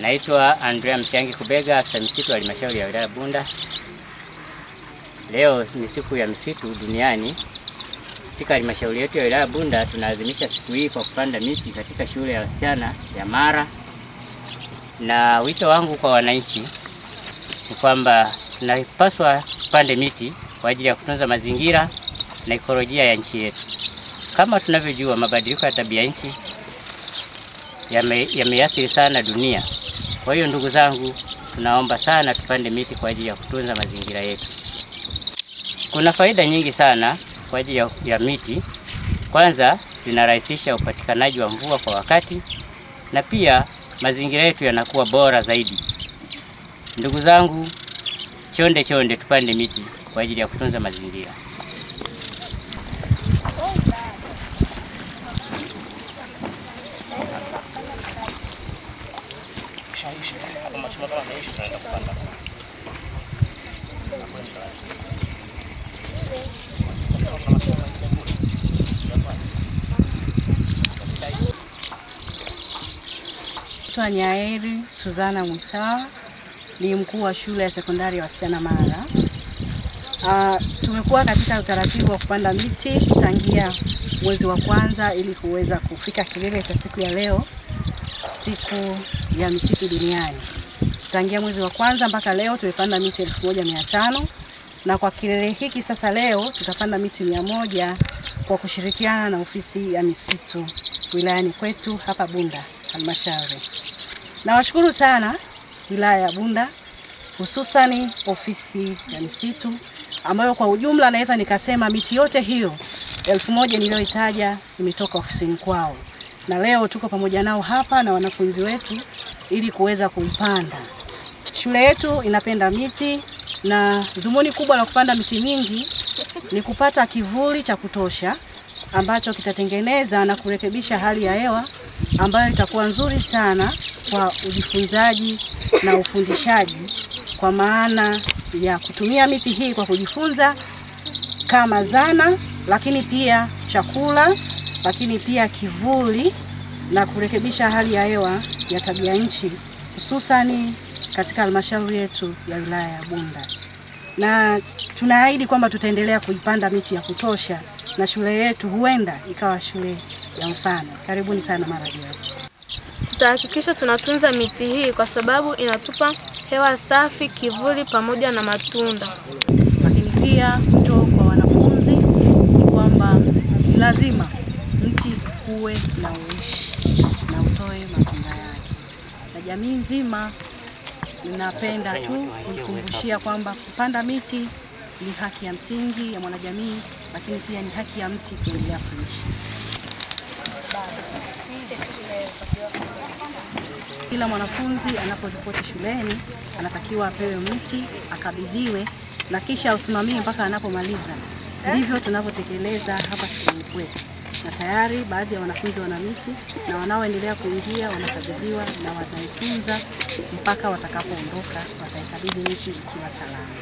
Naitwa Andrea Msyangi Kubega, afisa misitu wa halmashauri ya wilaya Bunda. Leo ni siku ya misitu duniani. Katika halmashauri yetu ya wilaya Bunda tunaadhimisha siku hii kwa kupanda miti katika shule ya wasichana ya Mara. Na wito wangu kwa wananchi ni kwamba tunapaswa tupande miti kwa ajili ya kutunza mazingira na ekolojia ya nchi yetu. Kama tunavyojua, mabadiliko ya tabia nchi yameathiri sana dunia. Kwa hiyo ndugu zangu, tunaomba sana tupande miti kwa ajili ya kutunza mazingira yetu. Kuna faida nyingi sana kwa ajili ya miti. Kwanza, inarahisisha upatikanaji wa mvua kwa wakati, na pia mazingira yetu yanakuwa bora zaidi. Ndugu zangu, chonde chonde tupande miti kwa ajili ya kutunza mazingira. Naitwa Nyaeri Suzana Musa, ni mkuu wa shule ya sekondari ya wasichana Mara. Tumekuwa katika utaratibu wa kupanda miti tangia mwezi wa kwanza ili kuweza kufika kilele cha siku ya leo, siku ya misitu duniani. Tangia mwezi wa kwanza mpaka leo tumepanda miti 1500, na kwa kilele hiki sasa leo tutapanda miti 100 kwa kushirikiana na ofisi ya misitu wilayani kwetu hapa Bunda halmashauri. Nawashukuru sana wilaya ya Bunda, hususani ofisi ya misitu, ambayo kwa ujumla naweza nikasema miti yote hiyo 1000 niliyoitaja imetoka ofisini kwao. Na leo tuko pamoja nao hapa na wanafunzi wetu ili kuweza kuipanda. Shule yetu inapenda miti, na dhumuni kubwa la kupanda miti mingi ni kupata kivuli cha kutosha ambacho kitatengeneza na kurekebisha hali ya hewa ambayo itakuwa nzuri sana kwa ujifunzaji na ufundishaji, kwa maana ya kutumia miti hii kwa kujifunza kama zana, lakini pia chakula, lakini pia kivuli na kurekebisha hali ya hewa ya tabia nchi, hususani katika halmashauri yetu ya wilaya ya Bunda. Na tunaahidi kwamba tutaendelea kuipanda miti ya kutosha na shule yetu huenda ikawa shule ya mfano. Karibuni sana Mara Girls. Tutahakikisha tunatunza miti hii kwa sababu inatupa hewa safi, kivuli pamoja na matunda. Lakini pia wito kwa wanafunzi ni kwamba lazima mti uwe na uishi na utoe matunda yake. Na jamii nzima ninapenda tu kukumbushia kwamba kupanda miti ni haki ya msingi ya mwanajamii, lakini pia ni haki ya mti kuendelea kuishi. Kila mwanafunzi anaporipoti shuleni anatakiwa apewe mti, akabidhiwe na kisha usimamie mpaka anapomaliza. Ndivyo tunavyotekeleza hapa shuleni kwetu. Na tayari baadhi ya wanafunzi wana miti na wanaoendelea kuingia wanakabidhiwa na wataitunza mpaka watakapoondoka, wataikabidhi miti ikiwa salama.